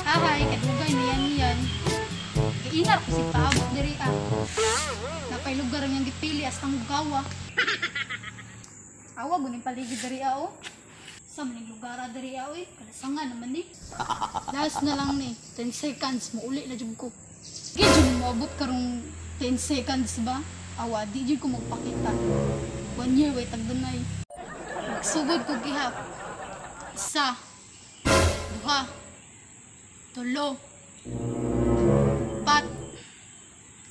Ahay, kadugay na yan yan. Giinar ko si paabot diri ah. Napay lugar ang gipili hasta gawa. Awa guning paligid diri ah oh. Sa maning lugar ah, diri ah oy, kalasangan naman ni. Last na lang ni, 10 seconds muuli na jud ko. Gi jud moabot karong 10 seconds ba? Awa di jud ko magpakita. One year way tagdunay. Magsugod ko gihap. Isa, duha, tulo, upat,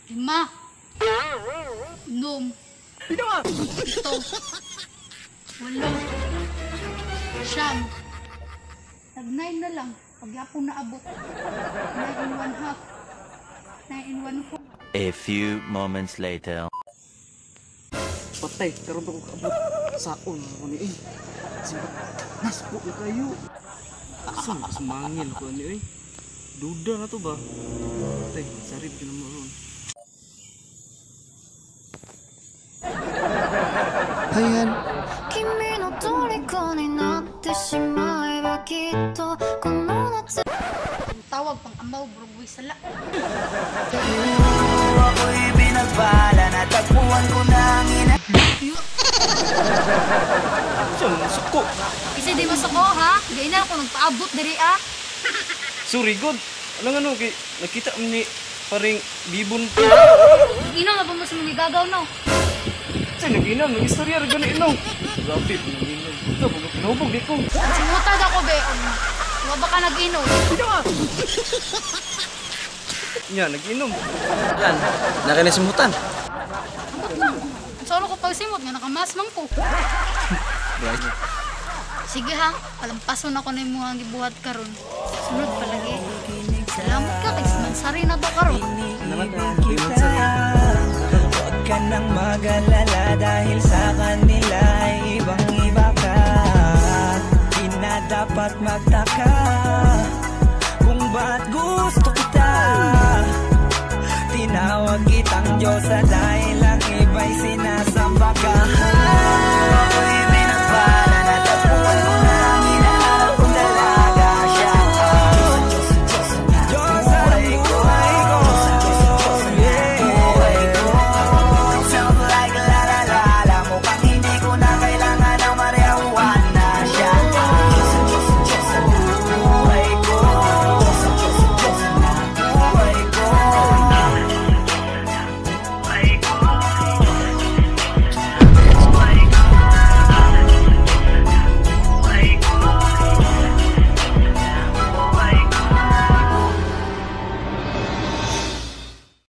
lima, unom, pito, walo, siyam. Tag 9 na lang. Pagyapon na abot. 9 and 1/2. 9 and 1/4. A few moments later. Patay, karon pa ko kaabot. Saon ako ni eh. Simba, naspo na kayo. Asa man kasmangil ko ani eh. Duda na to ba? Patay, sarib ka na mo ron. Ayan. 君の虜になってしまえばきっとこの夏 Ang tawag pang amaw, burugway sala. Ako'y pinagpala, natagpuan ko na ang ina. Siya, mga suko. Kasi di masako ha? Gaya na ako nagpaabot diri ah. Sorry, God. Ano nga no, kay nakita mo ni paring bibon ko. Ino na ba mo sa mga gagaw no? Siya, nag-inom, nang istorya, rin gani no. Grabe, nag-inom. Ito, pag pinahubog, di ko. Simutad ako be. Wa ba ka nag-inom? Nya, nag-inom. Lan, nakinasimutan. Ambot lang. Ang solo ko pagsimot nga nakamas man ko. Grabe. Sige ha, palampason ako na yung mga gibuhat karon. Sunod palagi. Salamat ka kay mansari na to karon. Salamat ha, Raymond Sari. Huwag ka nang mag-alala dahil sa kanila ay ibang-iba ka. Di na dapat magtaka kung ba't gusto kita. Tinawag kitang Diyosa dahil ang iba'y sinasamba ka. Ako'y